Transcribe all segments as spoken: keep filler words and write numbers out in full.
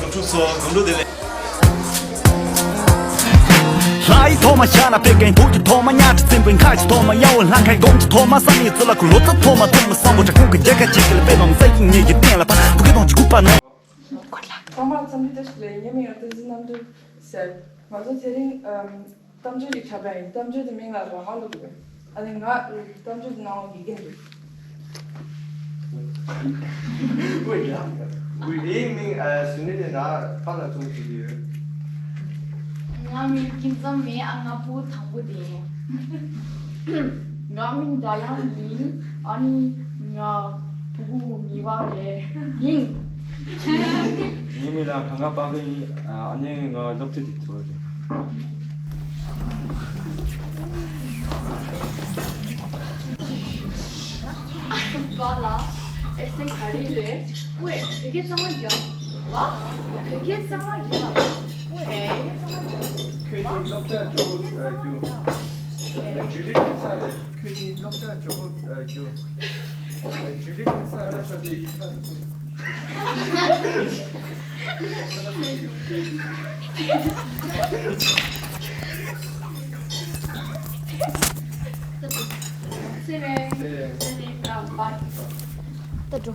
ཕྲུག་ཚོ་སྒང་དྲུག་བདེ་ལེགས། ལྷ་ཡི་ཐོག་མ་ཤ་ན་པེ་ཀན་ཐུག་གི་ཐོག་མ་ཉག་ཁྲི་སེམས་པའི་ཁ་ཆེ་ཐོག་མ་ཡ་འོ་ལྷ་ཁའི་དགོང་གི་ཐོག་མ་བསམ་ཡི་ཚུལ་ལ་ཁུ་ལོ་ཚ་ཐོག་མ་ཐོག་མ་བསམ་བློ་དྲག་ཁུང་གི་རྒྱལ་ཁ་ཅིག་གི་ལ་པེ་མམ་ས་ཡི་ཉེ་ཡི་སྟེང་ལ་ཕ་ཕུ་གི་དོང་ཅི་ཁུ་པ་ན། ཚང་མ་འཚམས་འདྲི་བཀྲ་ཤིས་བདེ་ལེགས། ངའི་མིང་ལ་བསྟན་འཛིན་རྣམ་གྲོལ་ཟེར། ང་ཚོ་དེ་རིང་ཨམ། གཏམ་བརྗོད་ཅིག་འཁྲབ་པ་ཡིན། གཏམ་བརྗོད་དེ་མིང་ལ་རང་དབང་བླུགས་དགོས། ཨ་ནི་ང་གཏམ་བརྗོད་དེ་གནང་བ་དགེ་རྒན་རེད། ཝེ་ཡ། ཝེ་ཡའི་མིང་ཨ་ཟུར་ནས་ནས་ན་པ་ལ་ཚོང་བྱེད་ཀྱི་ཡོད། ང་མིང་སྐྱིད་འཛོམས་མིན། ཨ་ང་ཕྲུ་གུ་དང་པོ་དེ་ཡིན། ང་མིང་སྒྲ་དབྱངས་ཡིན། ཨ་ནི་ང་ཕྲུ་གུ་གཉིས་པ་རེད། ཡིན། ངའི་མིང་ལ་གངས་དཀར་དཔལ་མགོན་ཡིན། ཨ་ནི་ང་སློབ་ཕྲུག་དེ་ཚོ་རེད། པཱ་ལགས། ཨེ་སེམས་ག་རེ་རེད། ཝེ། བོད་སྐད་གཙང་མ་རྒྱག། ཝ། བོད་སྐད་གཙང་མ་རྒྱག། ཝེ། བོད་སྐད་གཙང་མ་རྒྱག། ཁྱོད་ཀྱིས་སློབ་གྲྭར་འགྲོ་དགོས་རྒྱུ། ཇུ་ལི་ཕུན་ཚོགས་རེད། ཁྱོད་ཀྱིས་སློབ་གྲྭར་འགྲོ་དགོས་རྒྱུ། ཇུ་ལི་ཕུན་ཚོགས་རེད། ཚེ་རིང་། ཚེ་རིང་། ཚེ་རིང་། ཨ། བཱའི། ད་འགྲོ།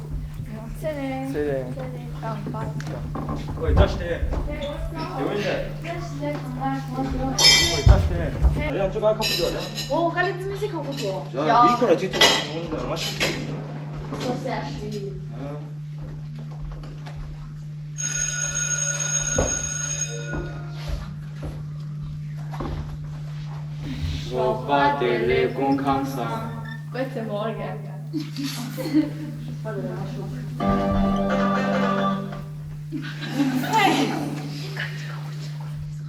ཚེ་རིང་། ཚེ་རིང་། ཚེ་རིང་། ཨ། བཱའི། ཨོའི་བཀྲ་ཤིས་བདེ་ལེགས། བདེ་ལེགས། ཨོའི་བཀྲ་ཤིས་བདེ་ལེགས། ཨ་ཡང་ཅོ་ག་ཁ་ཕུ་ཡོད་ཡ། ཨོ་ཀ་ལི་ཏི་མི་སི་ཁ་ཕུ་ཐོ། ཡ་ཡ། ཡིག་ཁོ་ར་ཅི་ཐུ་ཡོང་ད་མ་ཤི། སོ་སེ་ཤི། ཨ། ཞོགས་པ་བདེ་ལེགས། སྐུ་ཁམས་བཟང་། ཀོས་ཚེ་མོར་ག་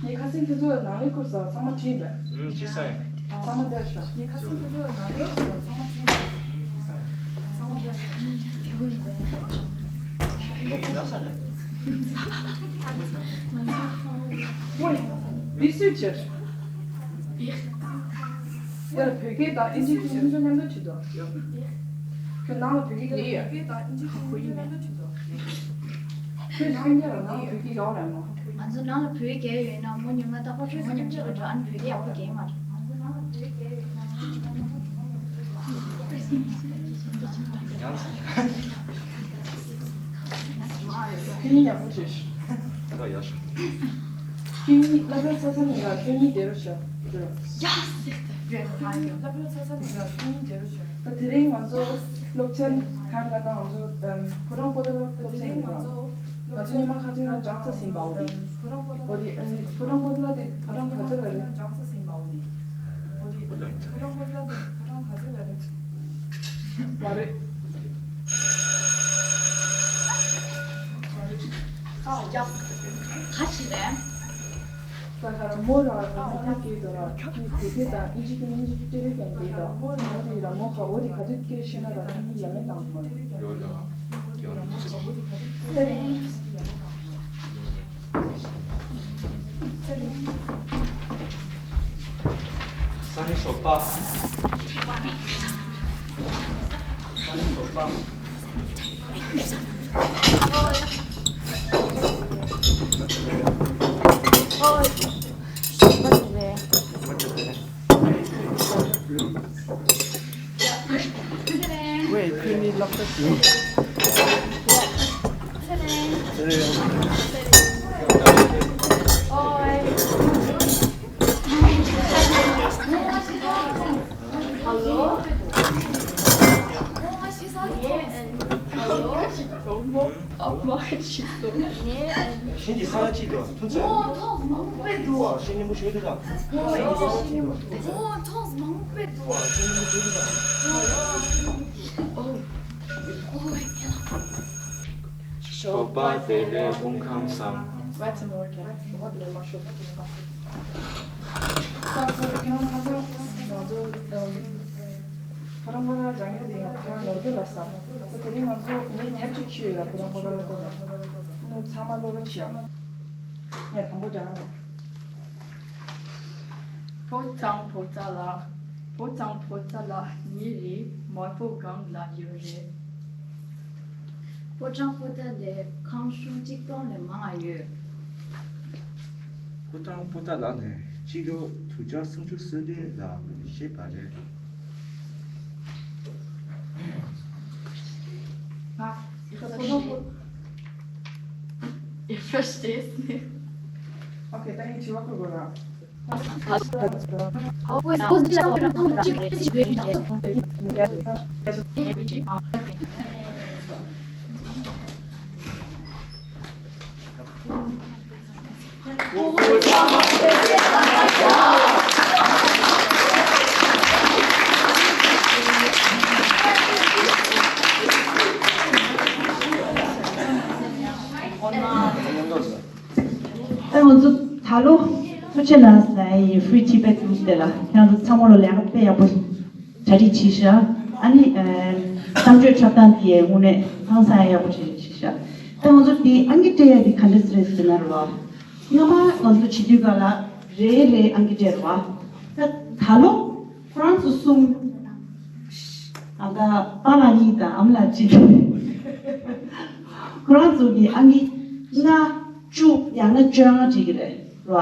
ངས་ཁ་སང་ཁྱེད་ཚོ་ནང་ལས་ཁུར་ས་ཚང་མ་བྲིས་པས། ཨུམ། བྲིས་ས་ཡིན། ཚང་མ་བསྡད་ཤག་ངས་ཁ་སང་ཁྱེད་ཚོ་ནང་ལས་ཁུར་ས་ཚང་མ་བྲིས་པས། ཚང་མ་བསྡད་ཤག་ཨོའི། འདི་སུས་བྱས། ཡར་བོད་སྐད་དང་ཨིན་ཇི་གི་མཉམ་དུ་བྲིས་འདུག་ཁྱོད་ནང་ལ་བོད་སྐད་ཡོད། ཁོ་ཡིན་མེད། ཁྱོད་ཤེས་མཁན་ལ་ནང་ལ་བོད་སྐད་ཡོད་རེད་མོ། ང་ཚོ་ནང་ལ་བོད་སྐད་ཡོད་ན་མོ་ཉི་མ་རྟག་པར་གྲོགས་མོ་མཉམ་འཇོག་གི་འགྲོ། ཨ་ནི་བོད་སྐད་ཡག་པོ་སྐད་མ་རེད། ཁྱོད་ཡག་པོ་བྱོས་ཤིག་ཁྱོད་གཉིས་སློབ་གྲྭ་ཚར་ཚར་ནས་ལ་ཁྱོད་གཉིས་བསྡད་རོགས་བྱ། ཡ། སློབ་གྲྭ་ཚར་ཚར་ནས་ལ་ཁྱོད་གཉིས་བསྡད་རོགས་བྱ། ད་དེ་རིང་ང་ཚོ་སློབ་ཚན་གང་ལ་ན་ང་ཚོ་ཨམ་ཕོ་བྲང་པོ་ཏ་ལ་སློབ་ཚན་ཡིན་པ། ང་ཚོ་ཉི་མ་ཁ་ཅིག་ལ་སྦྱངས་ཚར་ཟིན་པའོ་དེ། ཨོ་དེ་ཨ་ནི་ཕོ་བྲང་པོ་ཏ་ལ་དེ་ཕོ་བྲང་ག་ཚོད་ལ་རེད། སྦྱངས་ཚར་ཟིན་པའོ་དེ། ཨོ་དེ་ཕོ་བྲང་པོ་ཏ་ལ་དེ་ཕོ་བྲང་ག་ཚོད་ལ་རེད། མ་རེད། ཨ་ཡ། ག་ཞིག་རེད། ད་ཁ་ར་མོ་ར་ར་མོ་ཧ་གི་དོ་ར་ཁི་ཁུ་ཁི་དང་ཨིན་ཇི་ཀི་ཨིན་ཇི་ཀི་ཏི་རི་ཀན་དེ་དོ་མོ་རི་ར་མོ་ཁ་འོ་དི་ཁ་ཅིག་ཀི་ཤེ་ན་ར་ཁི་ཡ་མེ་དང་མོ་རི། ཡོ་ཡོ་ཡོ། ས་ནི་ཞོགས་པ། ས་ནི་ཞོགས་པ། ཝེ། ཁྱོད་ནི་སློབ་གྲྭ་ཟིན། ཧ་ལོ། ཨ་མ་ཞིག་ཏུ། ཞིང་གི་ས་ཆ་གཅིག་ཏུ་ཐུག་ཚེ། ཨོ་ཐོག་མང་པོ་འདུག་ཨོ་ཞིང་སྙན་པོ་ཞོལ་དུ་དང་། ཨོ་ཞིང་སྙན་པོ། ཨོ་ཐོག་མང་པོ་འདུག་ཨོ་ཞིང་སྙན་པོ་ཞོལ་དུ་དང་། ཨོ་ཨོ་ཡ། ཞོགས་པ་བདེ་ལེགས། སྐུ་ཁམས་བཟང་། ང་ཚོ་ཁྱེད་རང་ཁ་སང་ང་ཚོ་ཨམ། ཕ་ར་མ་ར་སྦྱང་ཡ་དེ་ཡང་ཁྱེད་རང་ནོར་འཁྲུལ་ལ་ཟ། ད་དེ་རིང་ང་ཚོ་ངས་དེབ་ཅིག་ཞུས་ཡོད་ལ་ཕ་ར་མ་ར་ལ་ལྟོས་ལ། ནོར་ཚང་མ་ལོ་ར་ཆེ་ཡ། ངས་དང་པོ་སྦྱང་ཡ། ཕོ་བྲང་པོ་ཏ་ལ། ཕོ་བྲང་པོ་ཏ་ལ་ཉེ་རི་དམར་པོ་སྒང་ལ་ཡོད་རེད། ཕོ་བྲང་པོ་ཏཱ་ལའི་ཁང་གཞུང་གཅིག་སྟོང་ལས་མང་བ་ཡོད། ཕོ་བྲང་པོ་ཏཱ་ལ་ནི་སྤྱི་ལོ་དྲུག་བརྒྱ་སུམ་ཅུ་སོ་བདུན་ལ་གཞིས་པ་རེད། ཕོ་བྲང་པོ- Ich verstehe es nicht. Okay, ད་ངས་དྲི་བ་བཀོད་དགོས་ར། ད་ང་ཚོ་ད་ལོ་ཐུགས་རྗེ་ལ་ཟེར་ཡི་Free Tibet Group དེ་ལ་ཁྱེད་རང་ཚོ་ཚང་མ་ལོ་ལས་ཀ་དཔེ་ཡག་པོ་གྲ་སྒྲིག་བྱས་ཤག་ཨ་ནི་ཨ་གཏམ་བརྗོད་འཁྲབ་སྟངས་དེ་དངོས་གནས་ཧང་སང་ཡག་པོ་གྲ་སྒྲིག་བྱས་ཤག་ད་ང་ཚོ་དེ་ཨང་ཀི་སྤྲད་ཡ་དེ་ག་འདྲ་ཟེར་ཟེར་ན་རེད་བ། སྔ་མ་ང་ཚོ་བྱེད་དུས་ག་ལ་རེ་རེ་ཨང་ཀི་སྤྲད་རེད་བ། ད་ད་ལོ་ཁོ་རང་ཚོ་གསུམ། ཨ་ད་པཱ་ལགས་གཉིས་དང་ཨ་མ་ལགས་གཅིག་ཁོ་རང་ཚོ་གི་ཨང་ཀི་ལྔ་བཅུ་ཡང་ན་བཅོ་ལྔ་བྲིས་ཀྱི་རེད་རོ།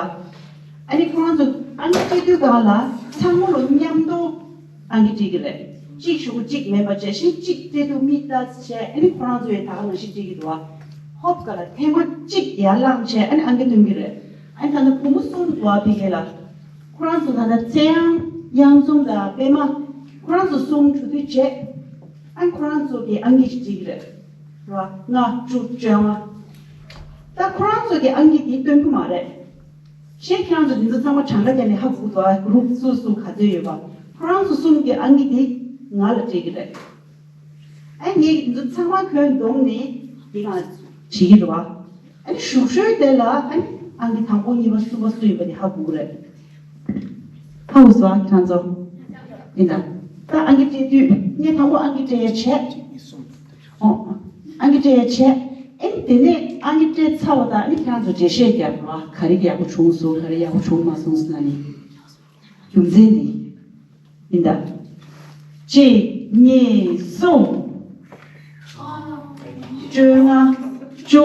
ཨ་ནི་ཁོ་རང་ཚོ་ཨང་ཀི་སྤྲད་དུས་ག་ལ་ཚང་མ་ལོ་མཉམ་དུ་ཨང་ཀི་སྤྲད་ཀྱི་རེད། གཅིག་ཞུ་གཅིག་མེད་པ་བྱས་ཤིང་གཅིག་སྤྲད་དུས་མི་ལྟ་བྱས། ཨ་ནི་ཁོ་རང་ཚོ་ཡི་ད་ག་ནང་བཞིན་སྤྲད་ཀྱི་འདུག་བ། ཧོབ་ག་ལ་ཐེངས་མ་གཅིག་ཡར་ལངས་བྱས་ཨ་ནི་ཨང་ཀི་སྟོན་གྱི་རེད། ཨ་ནི་ད་ལྟ་བུ་མོ་གསུམ་འདུག་བ་ཕི་གེ་ལ། ཁོ་རང་ཚོ་ད་ལྟ་ཚེ་དབྱངས་དབྱངས་འཛོམས་དང་པད་མ། ཁོ་རང་ཚོ་གསུམ་གྲོས་བསྡུར་བྱས། ཨ་ཁོ་རང་ཚོ་གི་ཨང་ཀི་ཞིག་བྲིས་ཀྱི་རེད། ར་ལྔ་བཅུ་བཅོ་ལྔ། ད་ཁོ་རང་ཚོ་གི་ཨང་ཀི་དེ་སྟོན་གྱི་མ་རེད། ཤེས་ཁྱེད་རང་ཚོ་འདི་ཚོ་ཚང་མ་གྲངས་ཀ་བརྒྱབ་ནས་ཧ་གོ་གི་འདུག་ཨ། གུ་རུབ་སུ་སུ་ག་ཚོད་ཡོད་པ། ཁོ་རང་ཚོ་གསུམ་གི་ཨང་ཀི་དེ་ང་ལ་སྤྲད་ཀྱི་རེད། ཨ་ངས་འདི་ཚོ་ཚང་མ་ཁོའི་གདོང་ནས་འདི་གང་བྱེད་ཀྱི་རེད་བ། ཨ་ནི་ཞུ་ཤོས་དེ་ལ་ཨ་ནི་ཨང་ཀི་དང་པོ་གཉིས་པ་གསུམ་པ་སུ་ཡིན་པ་དེ་ཧ་གོ་གི་རེད། ཧ་གོ་སོང་ཨ་ཁྱེད་རང་ཚོ། ཡིན་ད། ད་ཨང་ཀི་སྤྲད་དུས་ངས་དང་པོ་ཨང་ཀི་སྤྲད་ཡ་བྱས། ཨོ། ཨང་ཀི་སྤྲད་ཡ་བྱས། ཨ་ནི་དེ་ནས་ཨང་ཀི་སྤྲད་ཚར་བ་དང་ཨ་ནི་ཁྱེད་རང་ཚོ་འགྲེལ་བཤད་རྒྱབ་རོགས། ག་རེ་ཡག་པོ་བྱུང་སོང་ག་རེ་ཡག་པོ་བྱུང་མ་སོང་ཟེར་ན་ནི། རྒྱུ་མཚན་འདི་ཡིན་ད། གཅིག་གཉིས་གསུམ། བཅོ་ལྔ། བཅུ།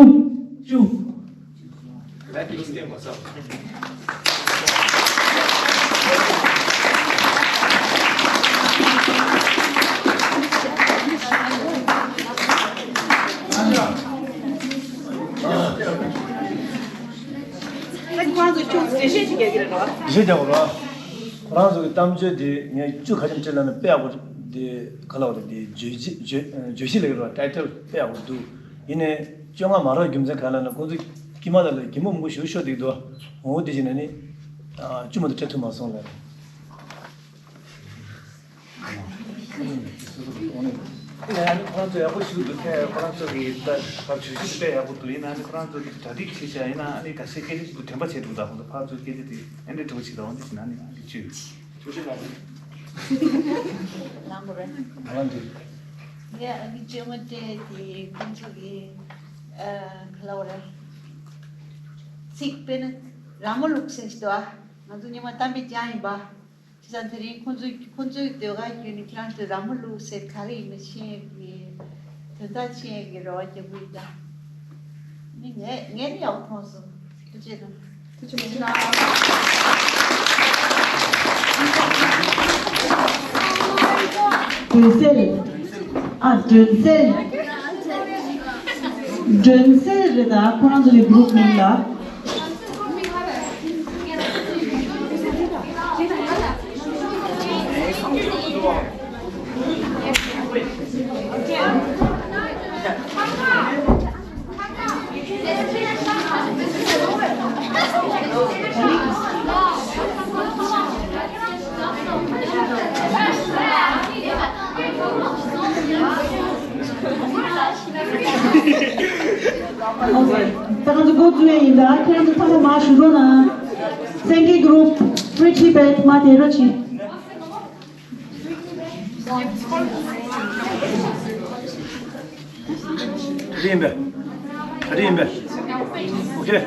བཅུ། ཁྱེད་རང་ཚོ་ཅུང་ཟད་འགྲེལ་བཤད་ཅིག་རྒྱག་གི་རེད་ལ། འགྲེལ་བཤད་རྒྱག་དགོས་ར། ཁོ་རང་ཚོ་གི་གཏམ་བརྗོད་དེ་ངས་བཅུ་ག་ཙམ་བྲིས་ལབ་ན་དཔེ་ཡག་པོ་དེ་ག་ལ་བ་རེད། དེ་བརྗོད་གཞི་བརྗོད་བརྗོད་གཞི་ལབ་ཀྱི་རེད་བ། ཊའི་ཊལ་དཔེ་ཡག་པོ་འདུག་ཡིན་ནའི་བཅོ་ལྔ་མ་རག་རྒྱུ་མཚན་ག་ལ་ན་ཁོང་ཚོ་དཀྱིལ་མ་ལ་ལ་གད་མོ་མང་པོ་ཞེ་པོ་ཤོར་བསྡད་འདུག་འོ་དེ་བྱས་ནས་ནི་བཅུ་མ་གཏོགས་སྤྲད་ཐུབ་མ་སོང་ལབ། ཡིན་ན་ནི་ཁོ་རང་ཚོ་ཡག་པོ་ཞིག་འདུག་ཁོ་རང་ཚོ་གི་ད་བརྗོད་གཞི་དེ་དཔེ་ཡག་པོ་འདུག་ཡིན་ན་ནི་ཁོ་རང་ཚོ་གི་གྲ་སྒྲིག་བྱས་བྱས་ཡིན་ན་ནི་ཁ་ཤས་སྐད་ཆ་ཞིག་འདུག་དྲན་པ་བྱས་འདུག་ད་ཁོང་ཚོ་ཕར་ཚུར་སྐད་ཆ་དེ་ཨེ་འདྲ་འདྲ་བོ་ཞིག་ལ་འོང་དུས་ན་ནི་ཨ་ནི་བཅོས། ཐུགས་རྗེ་གནང་། ལངས་དགོས་རེད། ང་ལ་འདི། ངས་ཨ་ནི་བཅོས་མ་སྤྲད་དེ་ཁོང་ཚོ་གི་ཨ་ག་ལབ་དགོས་རེད། ཚིག་དཔེར་ན་ར་མོ་ལུག་ཟེར་ཞིག་འདུག་ཨ་ང་ཚོ་སྔོན་མ་གཏམ་དཔེ་སྦྱངས་ཡིན་པ། བྱས་ཙང་དེ་རིང་ཁོང་ཚོས་ཁོང་ཚོའི་ཟློས་གར་བརྒྱུད་ནས་ཁྱེད་རང་ཚོས་ར་མོ་ལུག་ཟེར་ག་རེ་ཡིན་མིན་ཤེས་ཡས་ཀྱི་དོན་དག་ཤེས་ཡས་ཀྱི་རེ་བ་རྒྱག་གི་ཡིན་ད། ནི་ངས་ངས་ནི་ཡག་པོ་མཐོང་སོང་། ཐུགས་རྗེ་གནང་། ཐུགས་རྗེ་གནང་། སྒྲོན་གསལ། ཨ་སྒྲོན་གསལ། སྒྲོན་གསལ་རེད་ད་ཁོ་རང་ཚོ་གི་གུ་རུབ་མིང་ལ། ད་ང་ཚོ་འགོ་བཙུགས་ཡས་ཡིན་ད། ཁྱེད་རང་ཚོ་ཚང་མ་མར་བཞུགས་རོགས་གནང་། སེང་གེ་གུ་རུབ་Free Tibet མར་དེད་རོགས་གྱིས། ག་རེ་ཡིན་པས། ག་རེ་ཡིན་པས། ཨོ་ཁེ།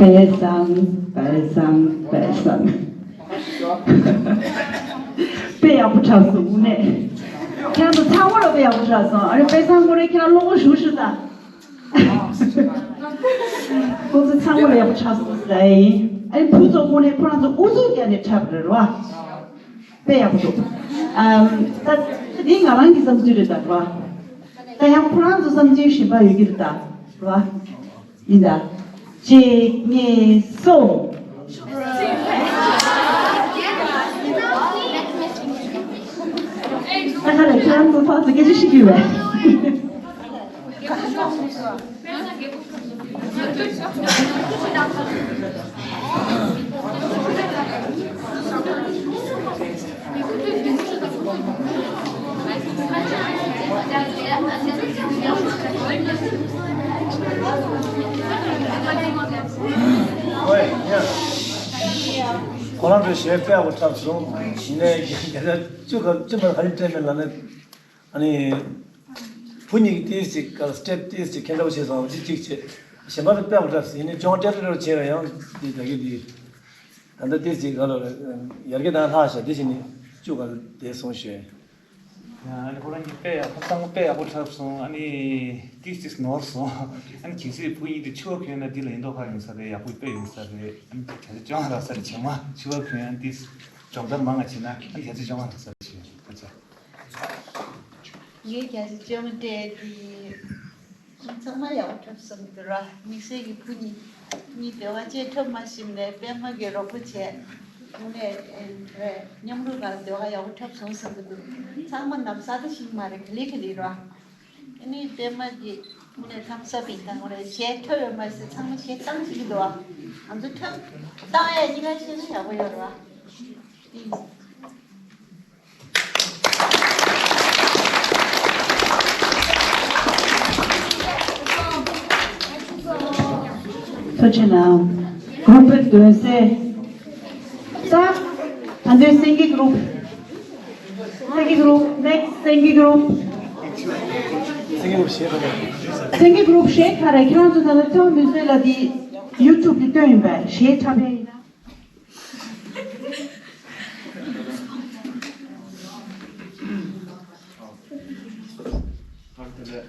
དཔེ་བཟང་། དཔེ་བཟང་། དཔེ་བཟང་། དཔེ་ཡག་པོ་འཁྲབ་སོང་དངོས་གནས། ཁྱེད་རང་ཚོ་ཚང་མ་ལ་དཔེ་ཡག་པོ་འཁྲབ་སོང་། ཨ་རེ། དཔེ་བཟང་དངོས་གནས། ཁྱེད་རང་བློ་ངོ་ཞུ་ཞུ་དང་། ཁོང་ཚོ་ཚང་མ་ལ་ཡག་པོ་འཁྲབ་སོང་ཟེར་ཡིན། ཨ་རེ། བུ་ཚོ་དངོས་གནས་ཁོ་རང་ཚོ་ཨུ་ཚུགས་རྒྱག་ནས་འཁྲབ་རེད་རོ། དཔེ་ཡག་པོ་འདུག་ཨམ། ད་འདི་ང་རང་གི་བསམ་ཚུལ་རེད་ད་རོ། ད་ཡང་ཁོ་རང་ཚོ་བསམ་ཚུལ་གཞན་པ་ཡོད་ཀྱི་རེད་ད་རོ། ཡིན་ད། གཅིག་གཉིས་གསུམ། ད་ག་ལ་ཁྱེད་རང་ཚོ་ཕར་ཚུར་སྐད་ཆ་བཤད་ཀྱི་ཡོད་པས། ཁོ་རང་ཚོའི་གཞས་དཔེ་ཡག་པོ་འཁྲབ་སོང་། ཡིན་ནའི་བརྒྱ་ཆ་བཅུ་ག་བཅུ་མར་ག་རེ་སྤྲད་མེད་ལབ་ན། ཨ་ནི། བུ་གཉིས་ཀྱིས་ཏིས་ཅིག་ག་ལ་སི་ཊེབ་ཏིས་ཅིག་མཁྱེན་འདྲ་པོ་བྱས་སོང་། འདི་གཅིག་བྱས། གཞན་པ་ཚོ་དཔེ་ཡག་པོ་འཁྲབ་སོང་། ཡིན་ནའི་ཅུང་ཏྲེ་ཏྲེ་རོ་བྱས་པ་ཡང་འདི་ད་གི་འདི། ད་ལྟ་ཏིས་ཅིག་ག་ལ་ཡར་རྒྱས་དང་ལྷག་བཞག་འདི་བྱས་ནས་བཅུ་ག་ལ་བསྡད་སོང་ཞུ། ཨ་ནི་ཁོ་རང་གིས་དཔེ་ཡག་པོ་བཏང་། དཔེ་ཡག་པོ་འཁྲབ་སོང་། ཨ་ནི་ཏིས་ཏིས་ནོར་སོང་། ཨ་ནི་གལ་སྲིད་བུ་གཉིས་དེ་ཕྱུ་པ་གྱོན་ན་འདི་ལ་ཡིན་མདོག་ཁ་ཡོང་ས་རེད། ཡག་པོ་དཔེ་ཡོང་ས་རེད། ཨ་ནི་བརྒྱ་ཆ་བཅོ་ལྔ་རག་ས་རེད། བྱས་ན་ཕྱུ་པ་གྱོན། ཨ་ནི་ཏིས་སྦྱོང་བརྡར་མང་ང་བྱས་ན་ཨ་ནི་བརྒྱ་ཆ་བཅོ་ལྔ་རག་ས་རེད་ཞུ། ཨ་ཙི། ངས་བརྒྱ་ཆ་བཅོ་ལྔ་སྤྲད་དེ། ཁོང་ཚང་མ་ཡག་པོ་འཁྲབ་སོང་གི་འདུག་ར། དམིགས་བསལ་གྱི་བུ་གཉིས། གཉིས་འབྲེལ་བ་བཅས་འཁྲབ་མ་ཤེས་ནའི་པད་མ་གིས་རོགས་པ་བྱས། དངོས་གནས་རེད། མཉམ་རུབ་སྒང་ལ་འབྲེལ་བ་ཡག་པོ་འཁྲབ་སོང་བསམ་གྱི་འདུག་ཚང་མ་ནམ་ཟ་ད་ཞིག་མ་རེད། ག་ལེ་ག་ལེ་ར། ཨ་ནི་པད་མ་གིས་དངོས་གནས་ཐམ་སབ་ཡིན་ད། དངོས་གནས་གཞས་འཁྲབ་ཡོད་མ་ཟད་ཚང་མ་གཞས་བཏང་ཤེས་ཀྱི་འདུག་ཨ། ང་ཚོ་འཁྲབ་བཏང་ཡ་གཉིས་ཀ་ཤེས་ན་ཡག་པོ་ཡོད་ར། ཨིན། ཐུགས་རྗེ་གནང་། གུ་རུབ་དཔེ་འདོན་སའི། ད་ད་འདོན་སེང་གེ་གུ་རུབ། སེང་གེ་གུ་རུབ། ནེགསི་སེང་གེ་གུ་རུབ། སེང་གེ་གུ་རུབ་གཞས་ག་རེ། ཁྱེད་རང་ཚོ་ད་ལྟ་ཐོན་མི་བཟོས་ལ་དེ་ཡུ་ཊུབ་དེ་བཏོན་ཡིན་པས། གཞས་འཁྲབ་ཡ་ཡིན་ན། ང་རེ་དེ་རེད།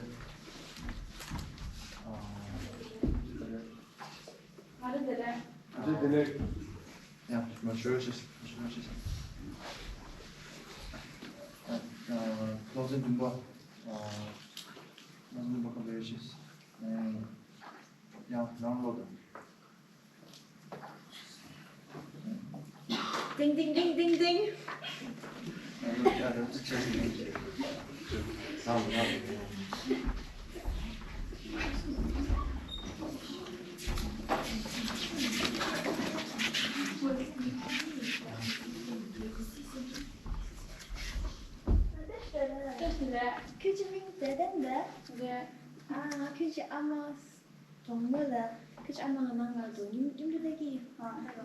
ང་རེ་དེ་རེད། ཡ། མ་ཞུ་ཞིག་མ་ཞུ་ཞིག་ཨ། བློ་འཛིན་བདུན་པ། ཨ། བློ་འཛིན་བདུན་པ་ཁོང་ལ་ཡོད་ཞིག་ཨ། ཡ། རང་བློ་དང་། ཏིང་ཏིང་ཏིང་ཏིང་ཏིང་། ཁྱོད་ཀྱི་མིང་དེ་དེ་འདི། ཨ། ཁྱོད་ཀྱི་ཨ་མ། གྲོགས་མོ་ལ། ཁྱོད་ཀྱི་ཨ་མ་ང་ནང་ལ་འགྲོ། མཉམ་མཉམ་དུ་སླེབས་ཀྱི་ཡིན། ཨ། ལ་ལ།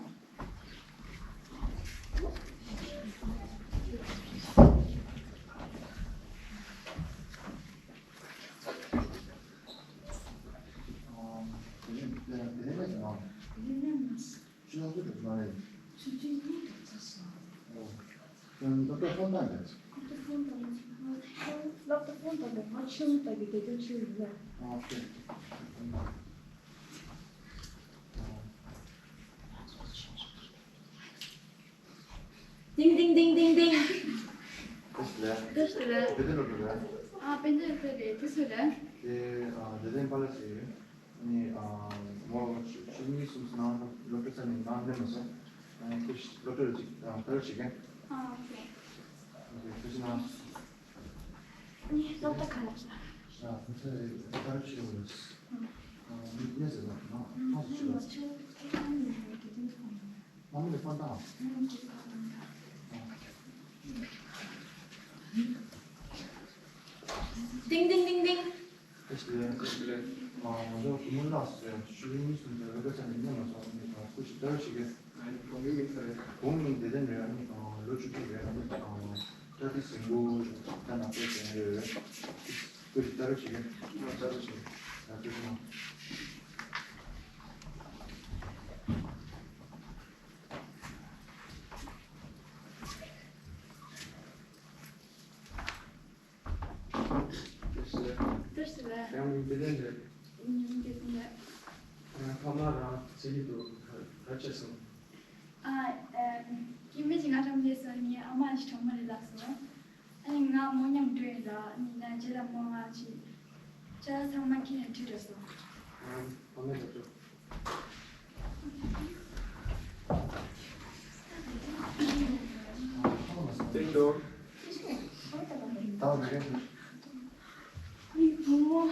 ཨ། དེ་ནས་དེ་ནས་དེ་ནས་ང་། དེ་ནས་ང་། ཆུ་ཚོད་དྲུག་ཙམ་རེད། ཆུ་ཚོད་གཉིས་དྲུག་ཙམ་སོང་། ཨོ། ཁྱོད་སློབ་གྲྭ་ཧྥོན་ཏན་རེད། སློབ་གྲྭ་ཧྥོན་ཏན་རེད། སློབ་གྲྭ་ཧྥོན་ཏན་རེད། ང་ཆུང་དག་གི་དེ་དུས་ཆུང་ཡིན་ལ། ཨོ་ཁེ། ཏིང་ཏིང་ཏིང་ཏིང་ཏིང་། བཀྲ་ཤིས་བདེ་ལེགས། བཀྲ་ཤིས་བདེ་ལེགས། དཔེ་སྟོན་སློབ་གྲྭ་རེད། ཨ། དཔེ་སྟོན་སློབ་གྲྭ་རེད། དེ་སུ་རེད། དེ། ཨ། བདེ་ལྡན་ཕ་ལ་ཞིག་ཡོད། ནི། ཨ། མོ་ཆུ་ཚོད་གཉིས་གསུམ་ནང་སློབ་གྲྭ་ཚར་ནས་ནང་སླེབས་མ་སོང་། ཨ། ཁོ་སློབ་གྲྭ་རུ་ཅིག་ཨ། ལྟ་རུ་བྱེད་མཁན། ཨ། ཨོ་ཁེ། ཨོ་ཁེ། ཐུགས་རྗེ་གནང་། ནི་སློབ་གྲྭ་ག་ལ་ཆགས། ཨ། ཁོ་ཚོས་ལྟ་རུ་བྱེད་འོས། ཨ། མི་གནས་ཟེར་ན་ནང་ཁོངས་སུ་ཆུད་པ། ཨ། ཁོ་ཚོ་ཁྱེད་རང་ནས་ཡོད་ཀྱི་དུས་ཁོང་ཡིན། ཏིང་ཏིང་ཏིང་ཏིང་། ཨ། ང་ཚོ་བུ་མོ་ལགས་སུ་ཆུ་ཚོད་གཉིས་གསུམ་དེ་ལོ་ཀ་ཚ་ནས་ཉན་མ་སོང་། ཨ་ནི་སྐུ་ཞིག་ལྟ་རུ་བྱེད་ཀྱི། ཨ་ནི་བུ་མོའི་མིང་ག་རེ། བུ་མོ་མིང་བདེ་ལྡན་རེད། ཨ་ནི་ལོ་བཅུ་དྲུག་རེད། ཨ་ནི་ཏ་ཏི་སིང་གུ་ད་ནང་པའི་ཟེར་ཡོད། སྐུ་ཞིག་ལྟ་རུ་བྱེད་ཀྱི། ལྟ་རུ་བྱེད་ཀྱི། ད་ཐུགས་རྗེ་གནང་། དེ་ལན་རེད། ཡིན་གྱི་སོང་རེད། ཕ་མ་རང་ཚེ་གི་འདུག་ག་བྱས་སོང་། ཨ། ཨེམ། སྐྱེ་དམན་གྱི་ང་གྲོངས་ཏེ་སོང་ནི་ཨ་མ་ཞིག་གྲོངས་མ་རེད་ལབ་སོང་། ཨ་ནི་ང་མོ་མཉམ་འགྲོ་ཡིན་ལ་ཨ་ནི་ན་རྗེས་ལ་མོ་ང་ཅི་ཅ་ཚང་མ་ཁྱེད་ནས་ཁྲིད་འགྲོ་སོང་། ཨ་མ་ལ་འགྲོ། སྟེང་དུ། ད་འགྲིག་གི་འདུག་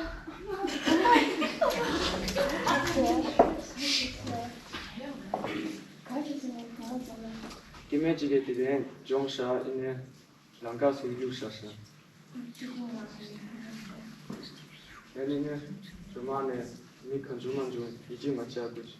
སྐྱེ་དམན་གཅིག་གིས་དེ་རིང་སྦྱོང་བཞག་ཡིན་ནའི་ལམ་ཁ་སུ་བླུགས་བཞག་ཤག་ཡ་ནི་ནི་ཇོ་མ་ནས་མི་གང་བྱུང་མ་བྱུང་ཡིད་ཆེས་མ་བྱ་དགོས།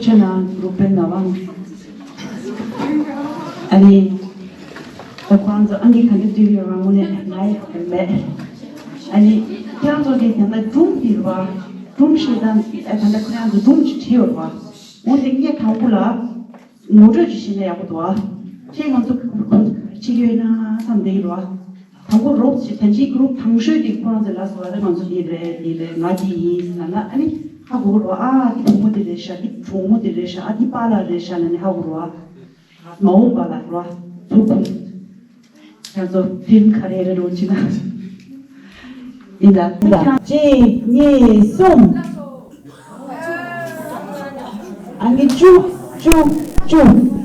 ཁྱོད་ན་རུ་པེན་ན་ཝང་། ཨ་ནི། ད་ཁོ་རང་ཚོ་ཨང་ཀི་ག་འདྲ་བསྡུས་ཡོད་རང་ངོ་ནས་ང་ཡི་ཧ་གོ་མེད། ཨ་ནི། ཁྱེད་རང་ཚོ་གི་དེ་འདྲ་སྒྲུང་འདི་རུ་བ། སྒྲུང་ཤེས་དང་ཨ་ད་ལྟ་ཁོ་རང་ཚོ་སྒྲུང་ཅིག་བྲིས་ཡོད་རུ་བ། འོ་དེ་ངས་དང་པོ་ལ། ངོ་སྤྲོད་ཅིག་བྱས་ན་ཡག་པོ་འདུག་ཨ། ཁྱེད་ང་ཚོ་ཁྱེད་ཡོད་ན་བསམ་བསྡད་ཡོད་རུ་བ། དང་པོ་རོབ་ཅིག་ད་ཅིག་གུ་རུབ་དང་ཤོས་དེ་ཁོ་རང་ཚོ་ལ་སོ་བ་ད་ང་ཚོ་འདི་རེད་འདི་རེད་ང་འདི་ཡིན་ཟེར་ན་ཨ་ནི་ཧ་གོ་གི་རུ་བ། ཨ་འདི་བུ་མོ་འདི་རེད་ཤག་འདི་གྲོགས་མོ་འདི་རེད་ཤག་ཨ་འདི་པཱ་ལགས་རེད་ཤག་ལབ་ནས་ཧ་གོ་རུ་བ། མ་འོངས་པ་ལ་རོ། ཚུར་ཁུངས། ང་ཚོ་ཕིལམ་ག་རེ་རེ་རོ་ཅི་ན། ཡིན་ད། གཅིག་གཉིས་གསུམ། ཨ་ནི་བཅུ། བཅུ། བཅུ།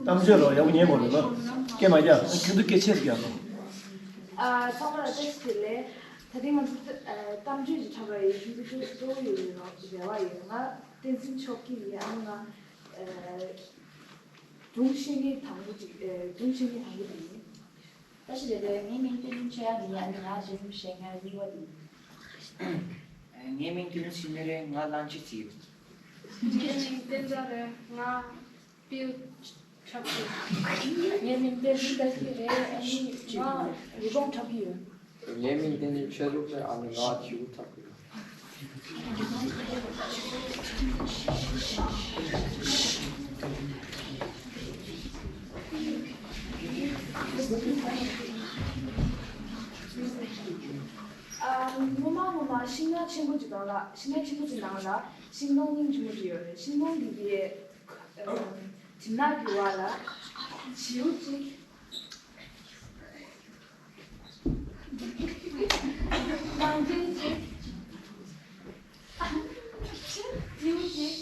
གཏམ་བརྗོད་རོགས་ཡག་པོ་ཉན་དགོས་རེད་ལོ། སྐད་མ་རྒྱག་ཁྱོད་ཚོ་སྐད་ཆེ་ཙམ་རྒྱག་རོགས། ཨ། ཚང་མ་ལ་བཀྲ་ཤིས་བདེ་ལེགས། ད་ཐེངས་ང་ཚོ་ཨ་གཏམ་བརྗོད་ཀྱི་འཁྲབ་པ་ཡིན། ཁྱོད་ཚོ་སྤྲོ་སྤྲོ་བོ་ཡོད་ཡོད་རོགས་རེ་བ་ཡོད། ང་བསྟན་འཛིན་མཆོག་སྐྱིད་ཡིན། ཨ་ནི་ང་ཨ་སྒྲུང་བཤད་མཁན་དང་པོ་ཅིག་ཨ་སྒྲུང་བཤད་མཁན་དང་པོ་དེ་ཡིན། བཀྲ་ཤིས་བདེ་ལེགས། ངའི་མིང་བསྟན་འཛིན་ཆོས་དབྱངས་ཡིན། ཨ་ནི་ང་རྗེ་བཙུན་བཤད་མཁན་གཉིས་པ་དེ་ཡིན། ངའི་མིང་བསྟན་འཛིན་འཆི་མེད་རེད། ང་གླང་ཆེན་བྱིས་ཡོད། ངའི་མིང་བསྟན་རྩ་རེད། ང་སྤྲེའུ་འཁྲབ་ཀྱི་ཡོད། ངའི་མིང་བསྟན་འཛིན་བཀྲ་ཤིས་རེད། ཨ་ནི་ང་རི་བོང་འཁྲབ་ཀྱི་ཡོད། ངའི་མིང་བསྟན་འཛིན་ཆོས་ལུགས་རེད། ཨ་ནི་ང་བྱིའུ་འཁྲབ་ཀྱི་ཡོད། ཨ། སྔོན་མ་སྔོན་མ་ཤིང་ནགས་ཆེན་པོ་ཅིག་ནང་ལ། ཤིང་ནགས་ཆེན་པོ་ཅིག་ནང་ལ་ཤིང་སྡོང་སྙིང་རྗེ་མོ་ཅིག་ཡོད་རེད། ཤིང་སྡོང་འདི་གི་ཨ་གྲིབ་ནག་གི་བར་ལ་བྱིའུ་ཅིག་གླང་ཆེན་ཅིག་བྱིའུ་ཅིག་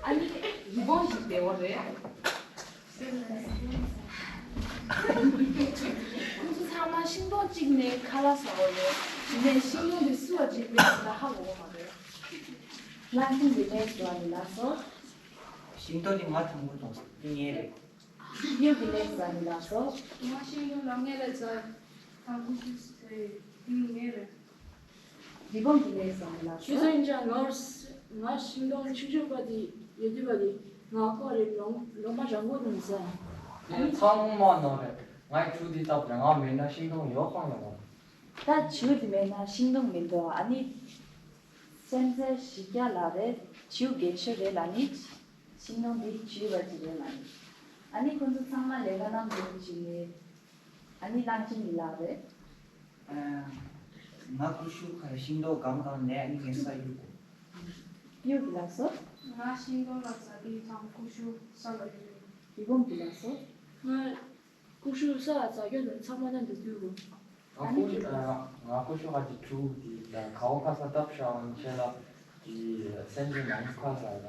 ཨ་ནི་རི་བོང་ཅིག་བསྡད་ཡོད་རེད། ཁོང་ཚོ་ཚང་མ་ཤིང་སྡོང་གཅིག་ནས་ཁ་ལག་ཟ་བ་རེད། དེ་ནས་ཤིང་སྡོང་དེ་སུ་ལ་སྦྱིན་པའི་ཟེར་ན་ཧ་གོ་གི་མ་རེད། གླང་ཆེན་གྱི་ལས་ཟེར་བ་ནི་ལགས་སོ། ཤིང་སྡོང་དེ་ང་དང་པོ་དང་དེ་ངའི་རེད། སྤྲེའུ་གི་ལས་ཟེར་བ་ནི་ལགས་སོ། ང་ཤིང་སྡོང་ལ་ངའི་ལས་ཟ་དང་པོ་ཤིང་སྡོང་དེ་ངའི་རེད། རི་བོང་གི་ལས་ཟེར་བ་ནི་ལགས་སོ། ཤིང་སྡོང་ཡིན་ཀྱང་ང་ང་ཤིང་སྡོང་ཆུང་ཆུང་པ་དེ་ཡོད་དུས་པ་དེ་ང་ཁོ་རེ་ལོང་ལོང་མ་རང་མགོ་ནང་ཟ། དེ་ཚང་མ་ནོར་རེད། ང་ཡི་ཕྲུ་གུ་དེ་སྟབས་རེད། ང་མེད་ན་ཤིང་སྡོང་ཡོད་ཁོང་ཡོད་མ་རེད། ད་བྱིའུ་དེ་མེད་ན་ཤིང་སྡོང་མི་འདུག་ཨ་ནི། སེམས་ཅན་བཞི་བརྒྱ་ལ་རེད། བྱིའུ་རྒན་ཤོས་རེད་ལ་ནི། ཤིང་སྡོང་འདི་བྱིའུ་བ་ཅིག་རེད་ལ་ནི། ཨ་ནི་ཁོ་ཚོ་ཚང་མ་ལས་ཀ་གནང་དགོས་ཀྱི་ནི། ཨ་ནི་གླང་ཆེན་གྱི་ལག་རེད། ཨ། ང་ཀུ་ཤུ་ཁ་ཤིང་ཏོག་སྒམ་སྒམ་ནས་ཨ་ནི་ངས་ས་གཡུག་གོ། གཡུག་གི་ལགས་སོ། ང་ཤིང་ཏོག་ལ་ཟ་དུས་དང་ཀུ་ཤུ་ས་ལ་གཡུག་གོ། རི་བོང་གི་ལགས་སོ། ང་ཀུ་ཤུ་ས་ལ་ཟ་རྒྱུ་དང་ཚང་མ་ནང་དུ་བསྡུས་གོ། ང་ཀུ་ཤུ་ཨ། ང་ཀུ་ཤུ་ཁ་གི་ཕྲུ་གུ་དེ་ད་ཁ་བོ་ཁ་ས་བཏབ་ཤག་ཨ་ནི་ཁྱེད་ལ་དེ་སེམས་ཅན་མང་པོ་ཁ་ཟ་ལ།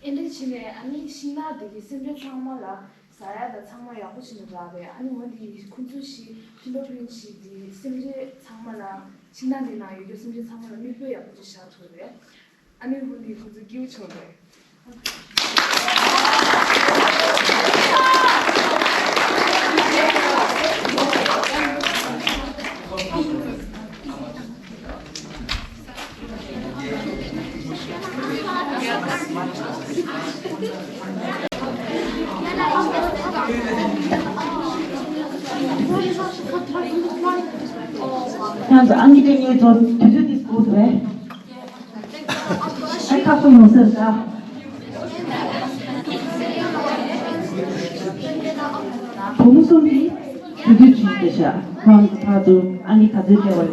ཨེ་འདྲ་བྱས་ནས་ཨ་ནི་ཤིང་ནགས་འདི་གི་སེམས་ཅན་ཚང་མ་ལ་ ཟ་ཡ་དང་ཚང་མ་ཡག་པོ་བྱས་ནས་རག་རེད། ཨ་ནི་འོ་འདི་ཁོང་ཚོ་ཞིག་ཕི་ལོ་པིན་ཞིག་འདི་སེམས་ཅན་ཚང་མ་ལ་ཕྱི་ནང་འདི་ནང་ཡོད་རྒྱུ་སེམས་ཅན་ཚང་མ་ལ་མིག་དཔེ་ཡག་པོ་ཅིག་བཞག་ཐུབ་རེད། ཨ་ནི་འོ་འདི་ཁོང་ཚོ་སྐྱིད་པོ་བྱུང་རེད། ཁྱེད་ཚོ་ཨང་ཀི་སྤྲད་མཁན་ཚོ་དུས་ཚོད་འདི་འགོར་འདུག་པས། ཨ་ཁག་པོ་ཡོང་ས་རེད་ད། བུ་མོ་གསུམ་གྱིས་དུས་ཚོད་བྱས་ཏེ་བཞག་ཁོང་ཚོ་ཕར་ཚུར་ཨང་ཀི་ག་ཚོད་སྤྲད་པ་ཡོད་རེད།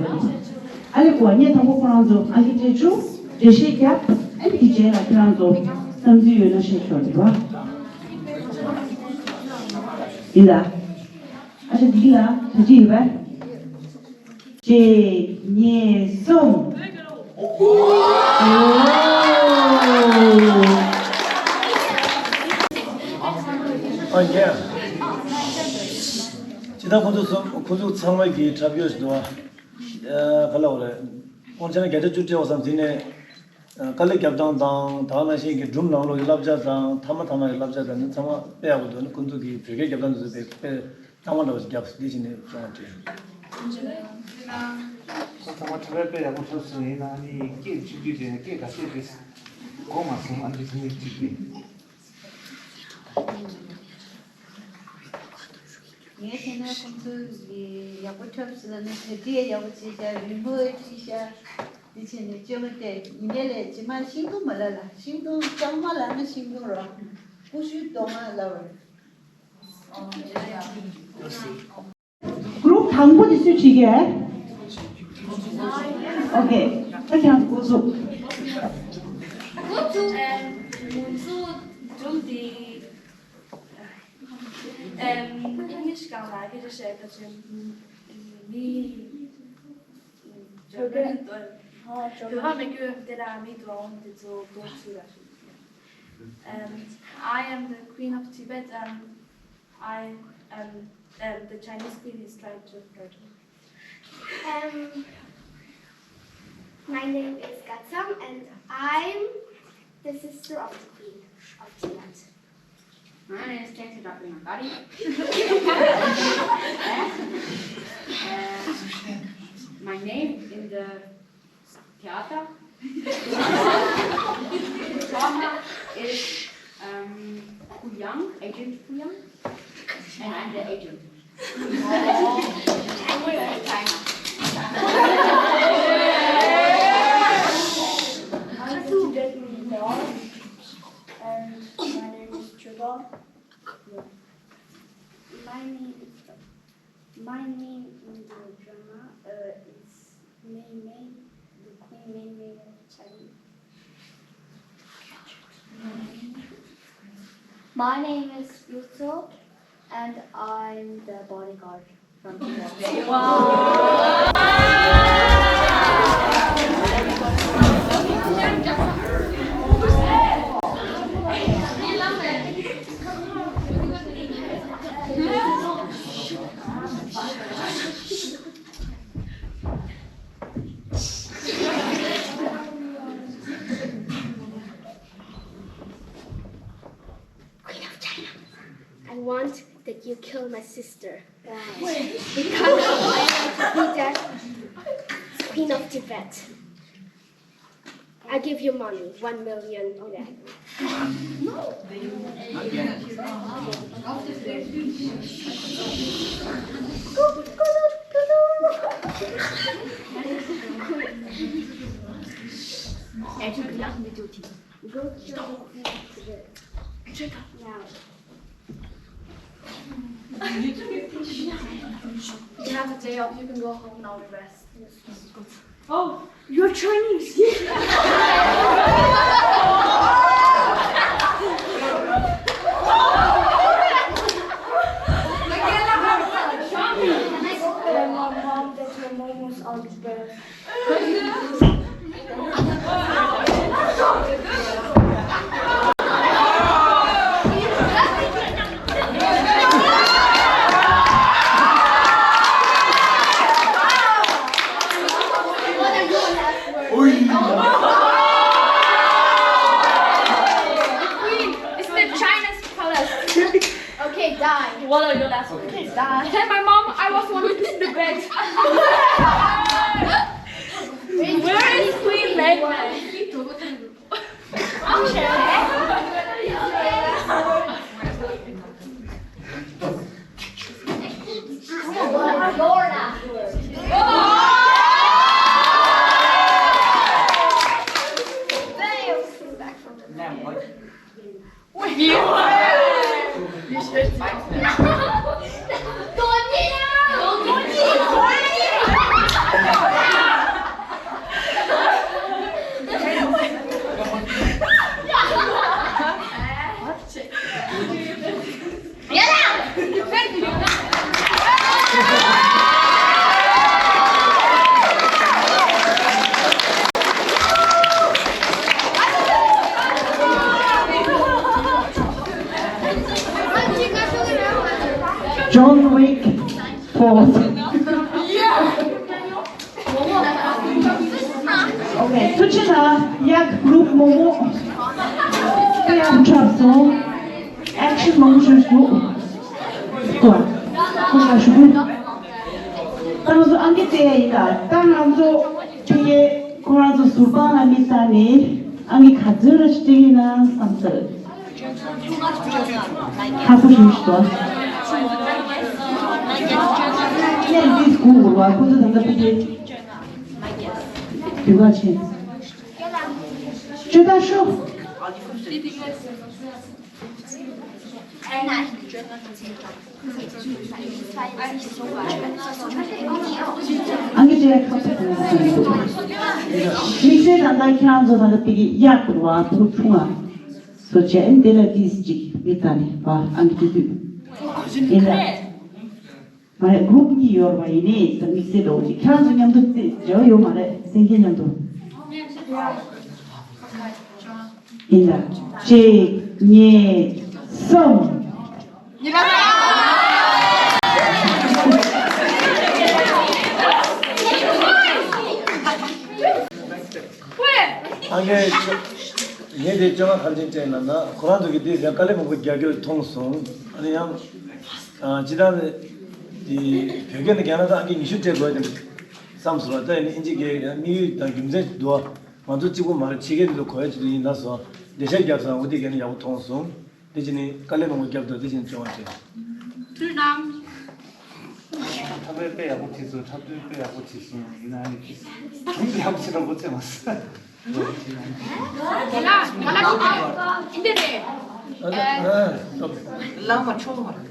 ཨ་ལས་གོ་ངས་དང་པོ་ཁོ་རང་ཚོ་ཨང་ཀི་སྤྲད་བཅུག་འགྲེལ་བཤད་རྒྱབ། ཨ་ནི་དེ་རྗེས་ལ་ཁྱེད་རང་ཚོ་བསམ་ཚུལ་ཡོད་ན་བཤད་ཆོག་རེད་བ། ཡིན་ད། ཨ་ཅག་འདི་ལ་ག་ཅི་ཡོད་པས། གཅིག་གཉིས་གསུམ། ཨ་ཡ། ཇི་ལྟར་ཁོང་ཚོ་གསུམ་ཁོང་ཚོ་ཚང་མ་གིས་འཁྲབ་ཡོད་ཞུ་འདུག་ཨ། ག་ལ་འོ་རེད། དབང་ཆ་ནི་བརྒྱ་ཆ་བཅུ་སྤྲད་བ་བསམ་ཟིན་ནས། དཀའ་ལས་རྒྱབ་སྟངས་དང་ད་ག་ནང་བཞིན་གྱི་སྒྲུང་ནང་ལོགས་ཀྱི་བསླབ་བྱ་དང་མཐའ་མ་མཐའ་མ་གི་བསླབ་བྱ་དང་ནི་ཚང་མ་དཔེ་ཡག་པོ་འདུག་ནི་ཁོང་ཚོ་གི་བོད་སྐད་རྒྱབ་སྟངས་དེ་ཚོ་དཔེ་དཔེ་གཙང་མ་འདྲ་བོ་ཞིག་རྒྱབ་འདི་བྱས་ནས་བྱུང་བ་རེད། ཁོང་ཚང་མ་དྲི་བ་དཔེ་ཡག་པོ་འཁྲབ་སོང་། ཡིན་ན་ཨ་ནི་སྐད་ཆུང་ཆུང་བྱས་ནས་སྐད་ག་ཚད་དེ་གོ་མ་སོང་། ཨ་ནི་ཚང་མས་ཅིག་གིས། ངས་བལྟས་ན་ཁོང་ཚོ་གི་ཡག་པོ་འཁྲབ་ཟེར་ལབ་ན་གྲ་སྒྲིག་ཡག་པོ་བྱས་ཤག་རི་མོ་བྲིས་ཤག་འདི་བྱས་ནས་སྤྱོད་པ་སྟེ་ཡིན་ནའི་ལས་རྗེས་མ་ཤིང་སྡོང་མ་ལབ་ལ། ཤིང་སྡོང་ལྕང་མ་ལབ་ན་ཤིང་སྡོང་རོ། ཀུ་ཤུ་སྡོང་མ་ལབ་རོ། གུ་རུབ་དང་པོ་དེ་སུས་བྲིས་ཀྱི་རེད། ཨོ་ཁེ། ད་ཁྱེད་རང་ཚོ་འགོ་ཚུགས། འགོ་ཚུགས། ཨེམ། ང་ཚོ་སྒྲུང་འདི། ཨེམ། ཨིང་ལིཤ་སྒང་ལ་སྐད་ཆ་བཤད་ཁ་ཆེ། མི། བོད་པ་མི་དགོས་དེ་ལ་མི་དགོས་འོང་དེ་ཚོ་འགོ་ཚུགས་ར། Um, I am the Queen of Tibet and I am, um, the Chinese queen is trying to hurt me. Um, my name is Gatsam and I'm the sister of the queen of Tibet. My name is Kensei Doctor Nagari. Uh, my name in the Theater. Drama is, um, Pu Yang, Agent Pu Yang, and I'm the agent. I'm with China. I'm Tibetan Dog, and my name is Chuba. My name is My name in the drama, uh, is Mei Mei, the Queen Mei Mei of China. My name is Yuto, and I'm the bodyguard from the Queen of China. I want that you kill my sister. Why? Because I want to be the Queen of Tibet. I give you money, one million yuan. Go to the now. You have a day off. You can go home now and rest. Oh, you're Chinese. Tell my mom that your momos are the best. Hey, my mom, I was wanted to see the bed. Where is Queen Mary? John Wick Fourth. Okay, ཐུགས་རྗེ་གནང་། ཡག་གུ་རུབ་མོག་མོག་དཔེ་ཡག་པོ་འཁྲབ་སོང་། ཨེག་ཤན་མང་པོ་ཞིག་འདུག་ཨོ། ཁོ་ལ་ཞུ་གི། ད་ང་ཚོ་ཨང་ཀི་བཙལ་ཡ་ཡིན་ད། ད་ང་ཚོ་ཕ་གིར་ཁོ་རང་ཚོ་ཟུར་དཔང་ལ་མི་བལྟས་ནས་ཨང་ཀི་ག་ཚོད་རེ་ཞིག་སྤྲད་ཡིན་ན་བསམ་ཚར། ཁ་ཚ་ཞིག་ཞིག་འདུག་ཡ་ལི་ཏིས་གུ་འུར་བ་ཁོ་ཚོ་ད་ལྟ་ཕ་གིར་དུས་ཁ་ཕྱིན། སྤྱོད་ད་ཤོག་ཨང་ཀི་སྤྲད་ཁ་ཚ་དང་། དམིགས་བསལ་ད་ལྟ་ཁྱེད་རང་ཚོ་ད་ལྟ་ཕ་གིར་གཡག་འུར་བ་ཕྲུ་གུ་ཆུང་བ་བཟོ་བྱས། ཨ་ནི་དེ་ལ་ཏིས་ཅིག་མི་ལྟ་ནས་བ་ཨང་ཀི་སྤྲད་དུས་ཡིན་ད། མ་རེད། གུ་རུབ་གཉིས་ཡོད་རེད་པ། ཡིན་ནའི་ད་དམིགས་བསལ་འདྲ་བོ་ཅིག་ཁྱེད་རང་ཚོ་མཉམ་དུ་རྩེད་འབྲེལ་བ་ཡོད་མ་རེད། གསན་མཁན་མཉམ་དུ། ཡིན་ད། གཅིག་གཉིས་གསུམ། ཨང་ཀི་ཉིན་དེ་བཅོ་ལྔ་ཁ་འཕྲིན་ཅན་ལབ་ན་ཁོ་རང་ཚོ་གིས་དེ་ཡང་དཀའ་ལས་མང་པོ་རྒྱག་རྒྱུ་མཐོང་སོང་། ཨ་ནི་ཡང་ཨ་ཅི་ལྟར་དེ་བོད་སྐད་ནས་རྒྱག་ན་ད་ཨང་ཀི་ཉི་ཤུ་སྤྲད་དགོས་དེ་བསམ་སོང་བ། ད་ཡིན་ན་ཨིན་ཇི་སྐད་ཡང་དམིགས་ཡུལ་དང་རྒྱུ་མཚན་ཞིག་འདུག་བ། ང་ཚོ་གཅིག་པོ་མ་རེད། ཕྱི་རྒྱལ་དེ་ཚོ་གོ་ཡ་ཆེད་དུ་ཡིན་ལབ་སོང་། འགྲེལ་བཤད་རྒྱབ་སོང་། འོ་དེ་ག་ནས་ཡག་པོ་མཐོང་སོང་། དེ་བྱས་ནས་དཀའ་ལས་མང་པོ་བརྒྱབ་འདུག་དེ་བྱས་ནས་བྱུང་བ་རེད། ཐུགས་སྣང་། འཁྲབ་པ་དཔེ་ཡག་པོ་བྲིས་སོང་། འཁྲབ་སྟོན་དཔེ་ཡག་པོ་བྲིས་སོང་། ཡིན་ནའང་ནི་སྒྲུང་དེ་ཡག་པོ་བྱས་ན་མགོ་ཚོས་མ་སོང་། དེ་ལ་ང་ལ་ཅི་འདི་རེད། ལག་མ་ཆོག་མ་རེད།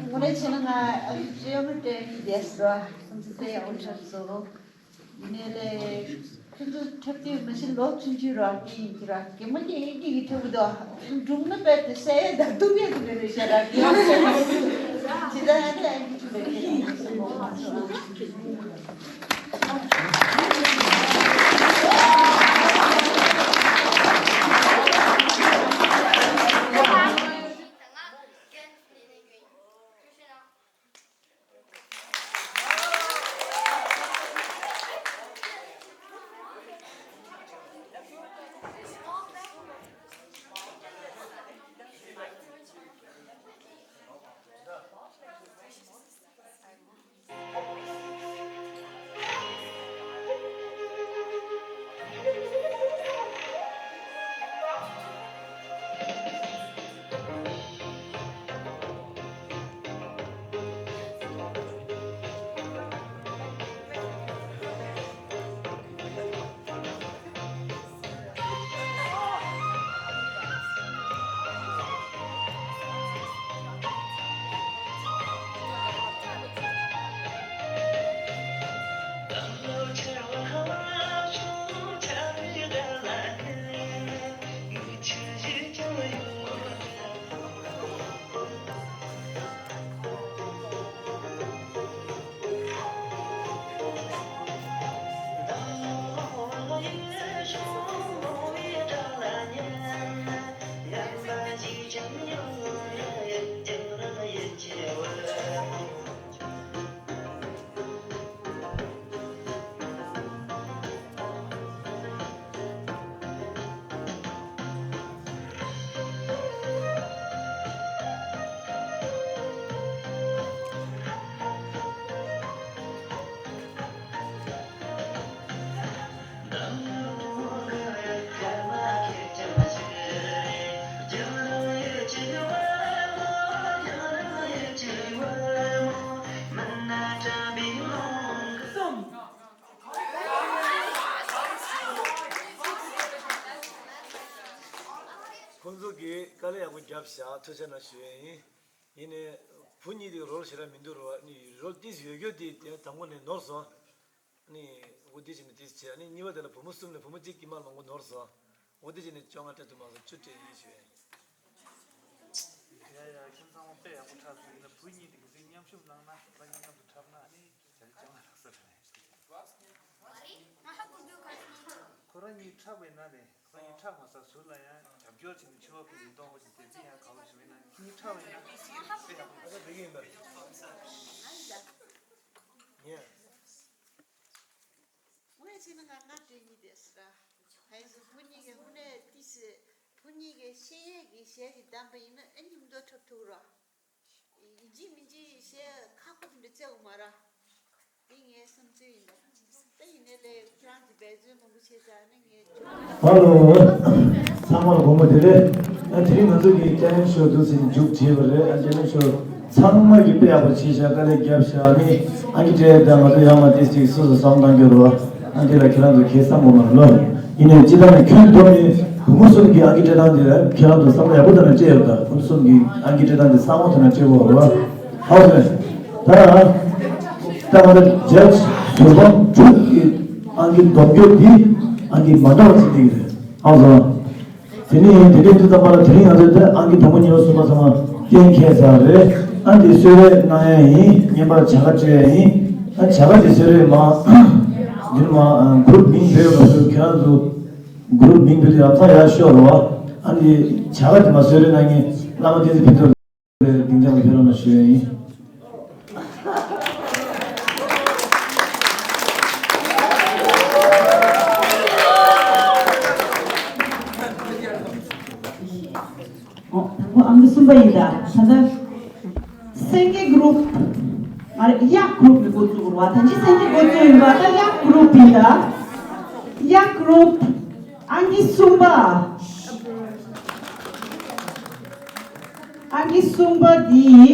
ངོ་ནས་བྱས་ན་ང་ཨ་ལུ་ཅེ་ཡོ་མི་དྲན་ཡིན་བསྡད་སོང་། སུམ་ཚེ་དཔེ་ཡག་པོ་འཁྲབ་སོང་། ཡིན་ནའི་ལས། ཁྱོད་ཚོ་འཁྲབ་དུས་མ་གཞི་ལོ་ཆུང་ཆུང་ར་སྐྱེས་ཡིན་གྱི་ར། གད་མོ་སྐྱེ་ཡིན་གྱི་འཁྲབ་གི་འདུག་སྒྲུང་ནི་རྦད་དེ་གསལ་ཡ་དང་སྡུག་ཡ་དེ་འདྲ་རེད་ཤག་ར། ཇི་ལྟར་ཡང་དེ་ཨ་ནི་ཆུ་ལ་སྐྱེས་ཡིན་གསུང་གི་མ་སོང་། ཁོང་ཚོ་གིས་དཀའ་ལས་ཡག་པོ་བརྒྱབ་ཤག་ཐུགས་རྗེ་གནང་ཞུ་ཡས་ཡིན། ཡིན་ནའི་བུ་གཉིས་དེ་རོལ་ཞེ་དྲག་མི་འདུག་རོ། ཨ་ནི་རོལ་ཏིས་ཡོད་རྒྱུ་དེ་དེ་དང་པོ་ནས་ནོར་སོང་། ཨ་ནི་འོ་དེ་བྱས་ནས་ཏིས་བྱས། ཨ་ནི་གཉིས་པ་དེ་ལ་བུ་མོ་གསུམ་ནས་བུ་མོ་གཅིག་དཀྱིལ་མ་ལོངས་པ་ནོར་སོང་། འོ་དེ་བྱས་ནས་བཅོ་ལྔ་སྤྲད་ཐུབ་མ་སོང་། བཅུ་སྤྲད་ཡིན་ཞུ་ཡས་ཡིན། ཡ་ཡ། ཁྱེད་ཚང་མ་དཔེ་ཡག་པོ་འཁྲབ་སོང་། ཡིན་ན་བུ་གཉིས་དེ་གི་ཚིག་མཉམ་ཞུགས་གནང་ན། ཁོ་རང་གཉིས་མཉམ་དུ་འཁྲབ་ན་ཨ་ནི་བྱ་རི་ལྕང་མ་ལགས་སོ་རེད། ཁོ་རང་གཉིས་འཁྲབ་པའི་ན་ནས་ཁོ་རང་གཉིས་འཁྲབ་མ་ས་ཟུར་ལ་ཡང་རྒྱབ་སྐྱོར་བྱེད་ནས་ཕྱུ་པ་ཕུལ་ནས་གཏོང་དགོས་ཤིང་། དེ་ཚེ་ཡང་ག་ལོ་ཞིག་མིན་ན་ཁྱེད་གཉིས་འཁྲབ་པའི་ན་དཔེ་ཡག་པོ་འཁྲབ་སོང་། ཡིན་པ། ཡ། ངས་བྱས་ན་ང་ང་སྤྲད་ཉིད་དེ་སི་ར། ཧའི་སི་བུ་གཉིས་ཀྱི་དངོས་གནས་ཏིས་སི་བུ་གཉིས་ཀྱི་ཤེས་ཡས་ཀྱི་གཞས་ཀྱི་གདམས་པ་ཡིན་ན་ཨ་མཉམ་དུ་འཁྲབ་ཐུབ་རོགས། ཡིན་གཅིག་མིན་གཅིག་གཞས་ཁག་པོ་དེ་འདྲ་བརྩི་དགོས་མ་ར། འདི་ངའི་བསམ་ཚུལ་ཡིན་ད། ད་ཡིན་ནའི་ལས་ཁྱེད་རང་གིས་འབད་བརྩོན་མང་པོ་བྱས་ཙང་ནི་ངས་ཧ་ལོ། ཚང་མ་ལ་དགོངས་པ་དེ་རེད། ཨ་དེ་རིང་ང་ཚོ་གི་ཅེ་ལེན་ཇི་ཤོ་འདུག་ཟེར་མཇུག་བྱས་པ་རེད། ཨ་ཅེ་ལེན་ཇི་ཤོ་ཚང་མ་གིས་དཔེ་ཡག་པོ་བྱས་ཤག་དཀའ་ལས་བརྒྱབ་ཤག་ཨ་ནི་ཨང་ཀི་སྤྲད་དང་ང་ཚོ་ཡང་མ་ཏིས་ཅིག་སོ་སོ་བསམ་བཏང་རྒྱུ་རོ། ཨང་ཀི་ལ་ཁྱེད་རང་ཚོ་ཁྱེད་བསམ་དགོས་མ་རེད་ལོ། ཡིན་ནའི་སྤྱི་བཏང་ནས་ཁྱོན་བསྡོམས་ནས་བུ་མོ་གསུམ་གྱི་ཨང་ཀི་སྤྲད་སྟངས་དེ་ལ་ཁྱེད་རང་ཚོ་བསམ་བློ་ཡག་པོ་བཏང་ནས་སྤྲད་ཡོད་ད། བུ་མོ་གསུམ་གྱི་ཨང་ཀི་སྤྲད་སྟངས་དེ་བསམ་བློ་བཏང་ནས་སྤྲད་དགོས་རེད་བ། ཧ་གོ་སོང་། ད་ད་ང་ཚོ་ཇཇ་ཟུར་དཔང་དྲུག་གི་ཨང་ཀི་བསྡོམས་རྒྱུ་འདི་ཨང་ཀི་མ་འདྲ་བ་ཅིག་སྟེར་གྱི་རེད། ཧ་གོ་སོང་། དེ་ནས་དེ་འདྲའི་དུས་ཙམ་པ་ལ་དེ་རིང་ང་ཚོས་ད་ཨང་ཀི་དང་པོ་གཉིས་པ་གསུམ་པ་ཚང་མ་གཏན་འཁེལ་ཚར་རེད། ཨ་འདི་གསོལ་རས་གནང་ཡ་ཡིན། བརྙན་པར་བྱ་དགའ་སྤྲད་ཡ་ཡིན། ཨ་བྱ་དགའ་དེ་གསོལ་རས་མ་འདིར་མ་གུ་རུབ་མིང་བོས་པ་ཚོ་ཁྱེད་རང་ཚོ་གུ་རུབ་མིང་བོས་ཏེ་རང་ཚ་ཡར་ཤོག་རོགས། ཨ་འདི་བྱ་དགའ་དེ་མ་གསོལ་རས་གནང་མཁན་བླ་མ་བསྟན་འཛིན་ཕུན་ཚོགས་ལགས་སྡིངས་ཆ་ལ་ཕེབས་རོགས་གནང་ཞུ་ཡ་ཡིན། ཨོ། དང་པོ་ཨང་ཀི་གསུམ་པ་ཡིན་ད། ད་ལྟ་སེང་གེ་གུ་རུབ། ཨ་རེ། གཡག་གུ་རུབ་ནས་འགོ་བཙུགས་རོགས། ད་ཅི་སེང་གེ་འགོ་བཙུགས་ཡིན་པ། ད་གཡག་གུ་རུབ་ཡིན་ད། གཡག་གུ་རུབ། ཨང་ཀི་གསུམ་པ། ཨང་ཀི་གསུམ་པ་འདི།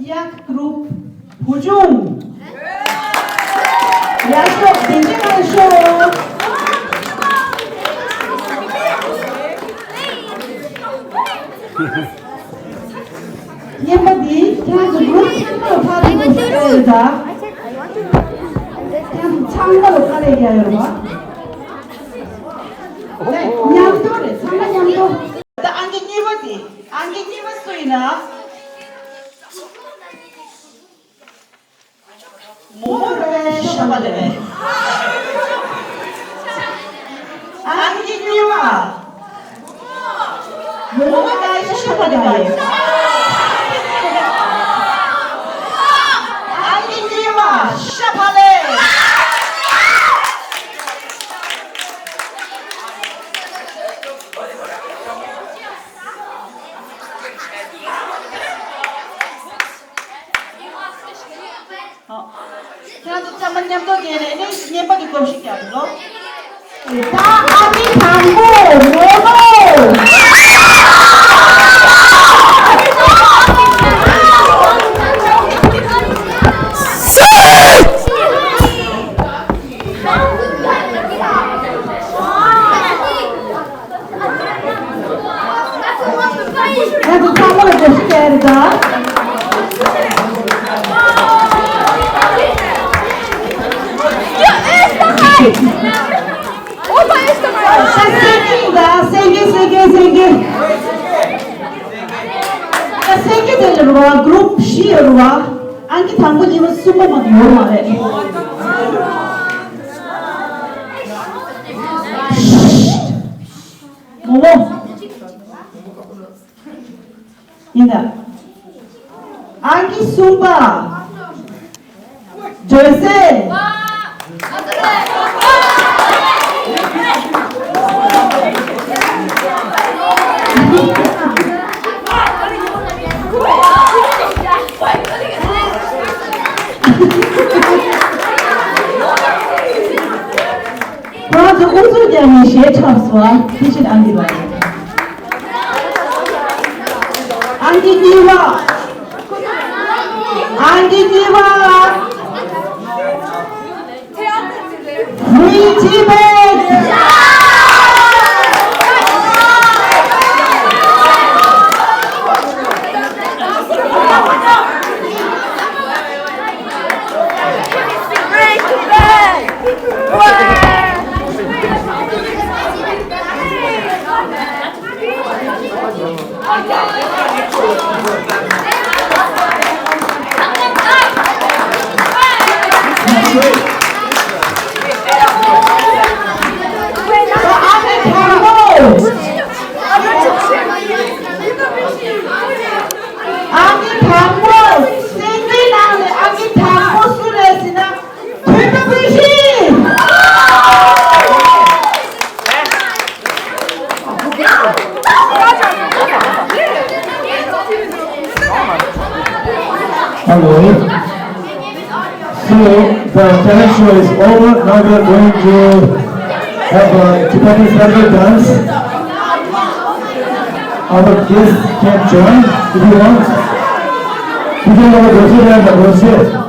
གཡག་གུ་རུབ་བུ་ཆུང་། ཡར་ཤོག་དེ་འདྲ་ཡར་ཤོག་རྔན་པ་འདི་ཁྱེད་རང་ཚོ་གུ་རུབ་ཆུང་ཆུང་ཕར་ཕུད་དགོས་ཟེར་རེད་ད། ཁྱེད་རང་ཚོ་ཚང་མ་ལ་དཀའ་ལས་རྒྱག་ཡོད་རེད་བ། ལས་མཉམ་དུ་རེད། ཚང་མ་མཉམ་དུ། ད་ཨང་ཀི་གཉིས་པ་དེ། ཨང་ཀི་གཉིས་པ་སུ་ཡིན་ན། མོ་རེད། ཤ་པ་རེད། ཨང་ཀི་གཉིས་པ། མོ་རེད། ཤ་པ་རེད། ཨང་ཀི་གཉིས་པ་ཤ་པ་རེད། ཁྱེད་རང་ཚོ་ཚང་མ་མཉམ་དུ་བསྡད་ནས་ནི་རྔན་པ་གི་གོམས་གཤིས་རྒྱག་དགོས། ད་ཨ་མི་དང་པོ་མོ་མོ། ང་ཚོ་ཚང་མ་ལ་བཀྲ་ཤིས་བདེ་ལེགས། ད་སེང་གེ་ད་སེང་གེ་སེང་གེ་སེང་གེ། ད་སེང་གེ་དེ་ལ་རུ་བ་གུ་རུབ་བཞི་ཡོད་རུ་བ། ཨང་ཀི་དང་པོ་གཉིས་པ་གསུམ་པ་མ་གཏོགས་ཡོད་མ་རེད། མོ་མོ། ཡིན་ད། ཨང་ཀི་གསུམ་པ། ཇོ་སེ། ཁོ་རང་ཚོ་ཨུ་ཚུགས་རྒྱག་ནས་གཞས་འཁྲབ་སོང་། དེ་བཞིན་ཨང་ཀི་ལགས། ཨང་ཀི་གཉིས་པ། ཨང་ཀི་གཉིས་པ། Free Tibet! Hello. So, the talent show is over. Now we are going to have a Tibetan tribal dance. Our guests can join if you want. If you want to go to the